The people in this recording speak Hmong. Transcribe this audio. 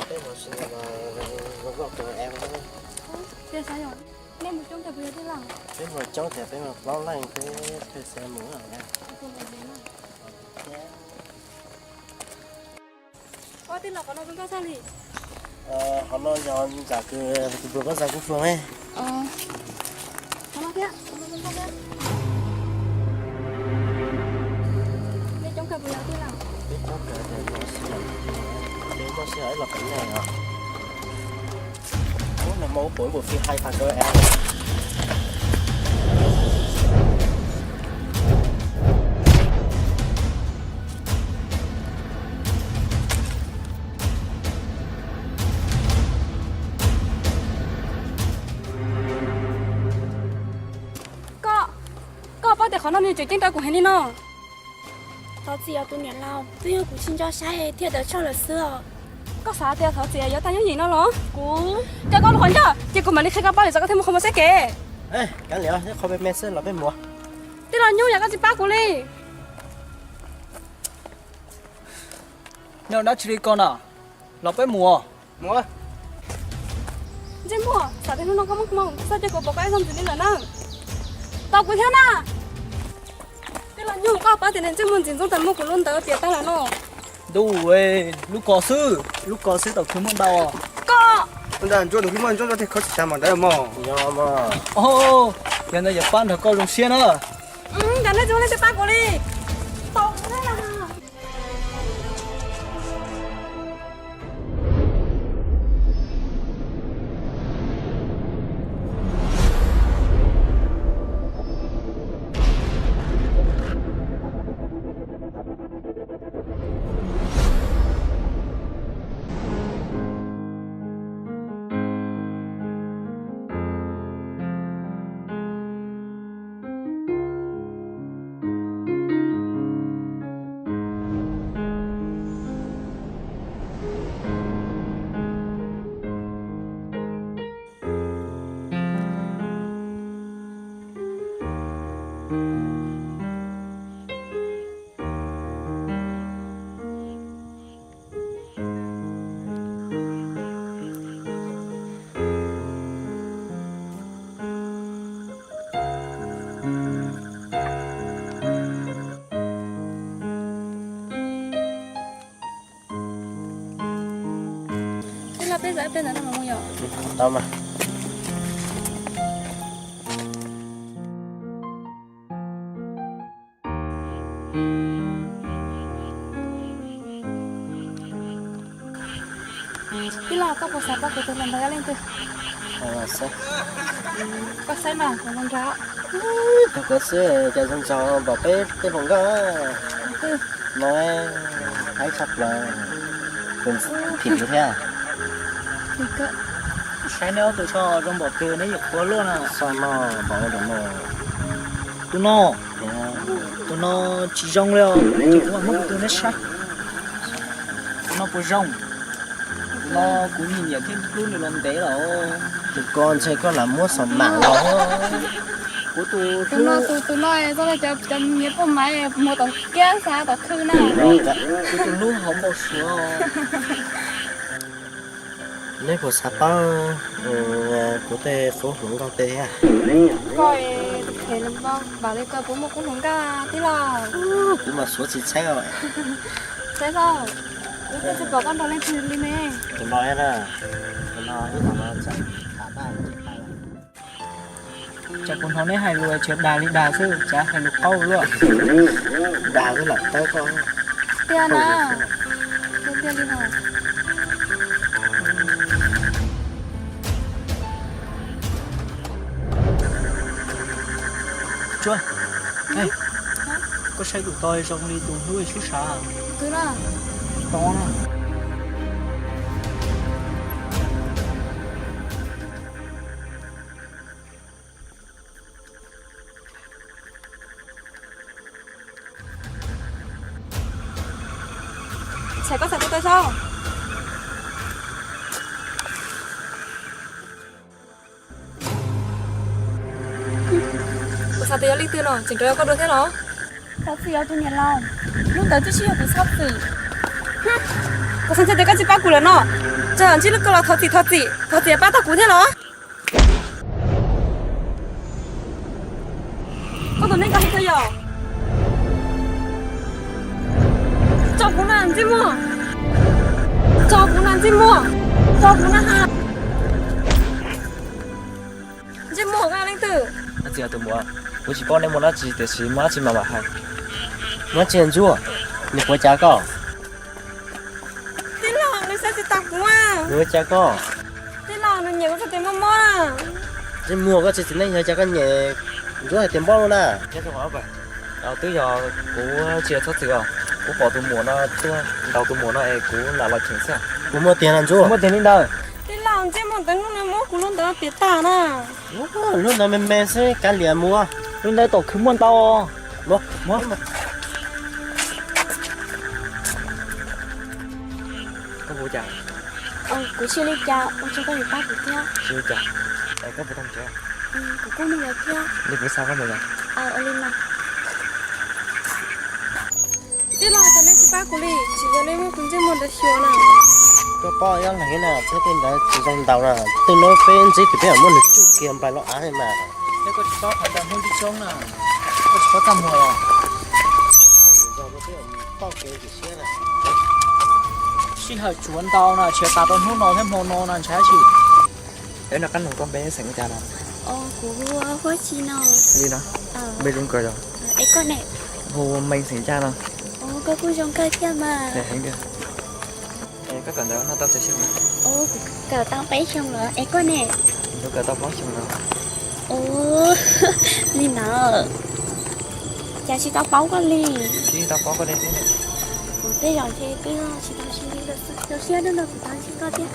Peb mus sim no zoo nkauj kawg es. Tiag sav yom, nej mus coob tiag puas yog tij laug? Peb mus coob tiag, peb mus plaub leej peb pheej xav mus na. Ua tij laug qhov no zoo nkauj tshaj li. Qhov no yog ntsam kws tus npluas koj zaj kuv fluas me. Qhov no thiab, qhov no zoo nkauj thiab. Nej coob kawg puas yog tij laug? Peb coob kawg tiag, peb muaj sij hawm ib los pem nej os. Ub, nag hmo ub puas ib npus fij hais tas kawg es. Koj, koj paub tias qhov no nws tseem ceeb rau kuv heev li no. Thov txim os tus niam laus, twb yog kuv tsis nco saib thiaj tawm tsog lawm xwb os. Koj xav tias thov txim yuav tag yooj yim no los? Kuv, koj lub qhov ncauj ces kuv mam li qhia koj paub li txog koj thiaj muaj qhov muaj siab kev. Kav liam, ib qho me me xwb los peb mus. Tij laug Nyuj, yog koj tsis pab kuv li. Nyob dab tsi li ko na, los peb mus. Ntsej muag, xav tias hnub no koj muaj hmoo xwb ces kuv pom koj ib zaug ntxiv li lawm na. Tos kuv thiab na. Tij laug Nyuj, koj paub tias niag ntsej muag ntxim ntxub tas muab kuv lub ntawd piam tag lawm no. Ntuj, lub ko xwb, lub ko xwb tau khwv muaj ntau. Koj, ntsuab tus khwv muaj ntsuab ntsuab thiaj khov tsis tas mas ntawd mog. Yog mas. Yog ntawd yog pab nrog koj zoo siab na. Cas nej tsis ua nej thiaj pab kuv li. Tau kuv thiab na. Tij laug, peb zam peb ntawm no mus yom? Tau mas. Tij laug, koj puas xav paub kuv tus hluas nraug yog leej twg? Koj saib mas, kuv hluas nraug. Tus koj xwb cas zoo nraug npaum peb tej hluas nkauj. No haib tshaj plaws. Kuv phim kuv thiab. Saib neb ob tug so zoo npaum twg neb yuav qhuav luaj na. So no npaum no. Tus no, tus no tsis zoo li os, ces kuv mam muab kuv tus neb saib. Tus no puas zoo? Tus no kuv nyiam nyiam thiab hlub nws los ntev lawm. Tus ko ntshe koj lam muab xaum mam los. Kuv tus, tus no, tus no zoo li cov, cov niam poj maiv muag tom kiab xav tom khw na. Kuv tus hlub hauv npau suav. Neb puas xav paub kuv tej qub hluas nkauj tej thiab? Koj es tus phem los npaum li koj puas muaj qub hluas nkauj tij laug? Kuv mas suav tsis txheeb os. Txheeb koj, kuv twb tsis pom koj nrog leej twg li ne. Tus no na, tus no ib thaum no tsam tham tag ces pais lawm. Tsam kuv hnov neb hais lus tsis dag li dag xwb, tsam hais lus qaub luaj. Dag xwb lam tawb koj. Tiag na, tiag tiag li no. Tsuab, koj saib tus tod zoo li tus hlub sub sav. Tus no. Tus no. Txhais koj txhais tus tod saib. Kuv xav tias yog leej twg no tseem rov yog koj dua thiab los? Thov txim os tus niam laus, hnub ntawd twb tsis yog kuv txhob txwm. Kuv xav tias koj tsis pab kuv lawm no. Ntsib lub koj los thov txim thov txim, thov txim pab tau kuv thiab los? Koj tus neeg koj hais koj yog? Tso kuv na Ntsej Muag. Tso kuv na Ntsej Muag. Tso kuv na ha. Ntsej Muag, koj yog leej twg? Tus muam, kuv tsis paub nej muaj dab tsi tiam sis muaj dab tsi mas mam hais. Muaj dab tsi Ntsuag? Nws puas cas koj? Tij laug, nws saib tsis taus kuv. Nws ua cas koj? Tij laug, nws nyem kuv txog tias mob mob na. Ntsej Muag, koj tsis txiv neej yog cas koj nyem Ntsuag hais tias mob na? Twb yog kuv tsis txhob txwm os, kuv pom tus muam no tuaj ntaus tus muam no es kuv lam los cheem xwb. Puas muaj tiag no Ntsuag? Muaj tiag li ntawd. Tij laug, Ntsej Muag ntawd hnub no muab kuv lub ntawd piam tag na. Lub ntawd me me xwb kav liam mus. Lub ntawd tom khwv muaj ntau. Koj puas cas? Kuv tsis li cas, ua tsaug koj yuav pab kuv thiab. Tsis li cas. Es koj puas tau mus tsev? Kuv kuj mus lawm thiab. Li kuv xa koj mus yom? Ua li mas. Tij laug, cas nej tsis pab kuv li? Tsis yog nej muab kuv Ntsej Muag ntawd xyuas na. Koj paub ib ob leeg na, thiab tej ntawd tsis zoo ntaus na. Tej no peb ntsib ces peb mam muab nws tsuj kiag nplaim los av mas. Thiab koj tsis paub qhov ntawd Hmoob tib coob na, koj tsis paub txaj muag los? Sij hawm tsuav ntau na, tshiav tas rau hnub no thiab hmo no na ntshai tsis. Es noj qab noog, koj npe xeem cas no? Kuv hu ua Huab Chi no. Li no, npe zoo kawg yog. Es koj ne? Hu ua Meej, xeem Caj no. Koj kuj zoo kawg thiab mas. Heev tiag. Es koj kawm ntawv no tau txog xyoo lawm? Kuv kawm tau peb xyoo lawm. Es koj ne? Kuv kawm tau plaub xyoo lawm. Ua li ntawd, cas tsis tau paub koj li? Tsis tau paub koj li thiab. Kuv tej zaum ntshe twb tsis tau sib ntsib lawm xwb, zoo siab hnub no kuv tau ntsib koj thiab.